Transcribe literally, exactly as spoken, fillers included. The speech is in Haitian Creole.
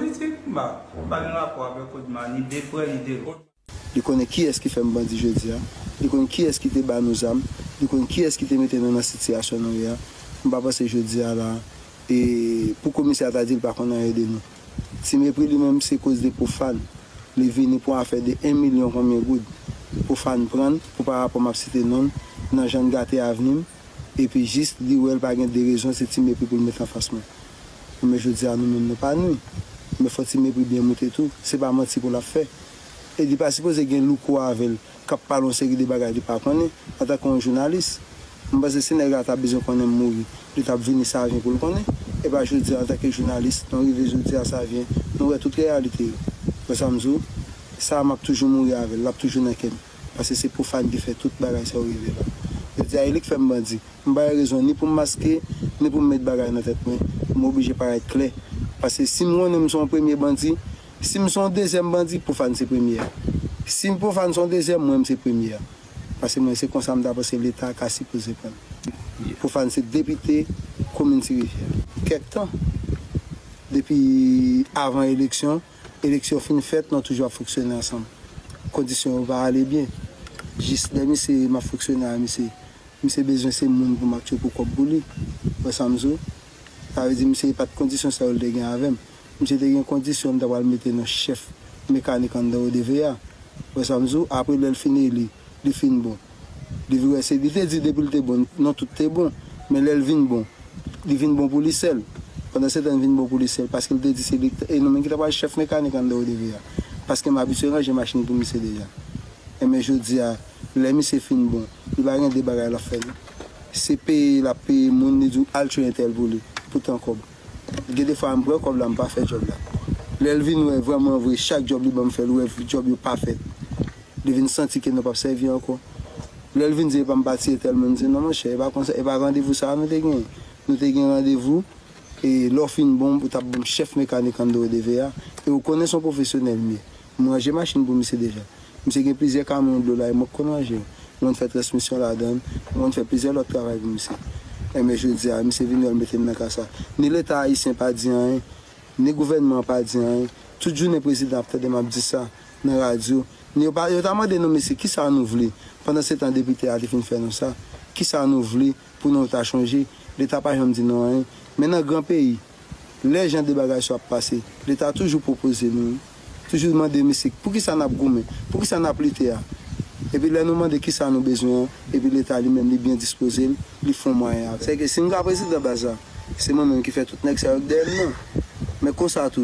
Politik, m pa, m pa gen rapò avèk Odma, ni de prè, ni de lwen. Li konnen kiyès ki fè m bandi jodi a. Li konn kiyès ki te ba nou zam. Li konn kiyès ki te mete nou nan sitiyasyon nou ye a. M pa panse jodi a la, e pou komisè a ta di l pa konn anyen de nou. Ti Mepri li menm se koz de Pwofàn. Li vini pou afè de en milyon konbyen goud. Pwofàn pran l pou pa rapò m ap site non l nan jan l gate avni m. Epi jis li wè l pa gen de rezon se Ti Mepri pou l met anfas mwen. Men jodi a nou menm nou pa nwi. Men fò Ti Mepri byen moute tou, se pa manti pou l ap fè. E li pa sipoze gen louko avè l k ap pale yon seri de bagay li pa konnen antanke yon jounalis. M panse si nèg la ta bezwen konnen m mouri, li t ap vini Savyen pou l konnen. E pa jodi a antanke jounalis, nou rive jodi a Savyen, nou wè tout reyalite yo. Wè sa m di w? Sa a m ap toujou mouri avè l, l ap toujou nan kè m. Paske se Pwofàn ki fè tout bagay sa yo rive la. Jodi a e li k fè m bandi. M pa gen rezon ni pou m maske, ni pou m met bagay nan tèt mwen. M oblije parèt klè. Paske si m konnen m se yon premye bandi, si m se yon dezyèm bandi, Pwofàn se premye a. Si Pwofàn se yon dezyèm, mwen m se premye a. Paske mwen se konsa m ta panse Leta ka sipoze pran. Pwofàn se depite komin Ti Rivyè. Kèk tan, depi avan eleksyon, eleksyon fin fèt, nou toujou ap fonksyone ansanm. Kondisyon yo pa ale byen. Jis lè misye m ap fonksyone a misye, misye bezwen se moun pou m ap tchwe pou kòb pou li. Wè sa m di w? Sa vle di misye pa t kondisyon sa yo l te gen avè m. Misye te gen kondisyon m ta pral mete nan chèf mekanik anndan O D V A. Wè sa m di w? Apre lè l fin eli, li fin bon. Li vin wè se, li te di depi l te bon, non tout te bon. Men lè l vin bon, li vin bon pou li sèl. Pandan se tan l vin bon pou li sèl, paske l te di se li k t-, e nou menm ki ta pral chèf mekanik anndan O D V A. Paske m abitye ranje machin pou misye deja. Enben jodi a, lè misye fin bon, li pa gen de bagay l ap fè non. Se peye l ap peye moun, li di w al tchwe entèl pou li, pou tan kòb. Gen de fwa m pran kòb la, m pa fè djòb la. Lè l vin wè vrèman vre, chak djòb li ban m fè, l wè djòb yo pa fèt. Li vin santi ke nou p ap sèvi ankò. Lè l vin di epa m pa tiye tèl moun, m di non monchè, e pa konsa, e pa randevou sa a nou te genyen. Nou te gen randevou, e lè w fin bon, ou t ap ban m chèf mekanik anndan O D V A, e ou konnen se yon pwofesyonèl m ye. M ranje machin pou misye deja. Misye gen plizyè kamyon dlo la, e mwen k konn ranje yo. M konn fè transmisyon ladan l, m konn fè plizyè lòt travay pou misye. Enben jodi a, misye vin wè l mete m nan ka sa. Ni Leta ayisyen pa di anyen, ni gouvènman an pa di anyen. Tout jounen prezidan ap tande m ap di sa nan radyo. Yo pa, yo ta mande nou, mesye, kisa nou vle? Pandan se tan depite a te fin fè nou sa, kisa nou vle pou nou ta chanje? Leta pa janm di nou anyen. Men nan gran peyi, lè jan de bagay sa yo ap pase, Leta toujou pwopoze nou, toujou mande, mesye, poukisa n ap goumen? Poukisa n ap lite a? Epi lè nou mande kisa nou bezwen an, epi Leta li menm li byen dispoze l, li fè yon mwayen avè l. Sèke si m ka prezidan baz la, se mwen menm ki fè tout nèg sa yo k dèyè m nan. Men konsa tou,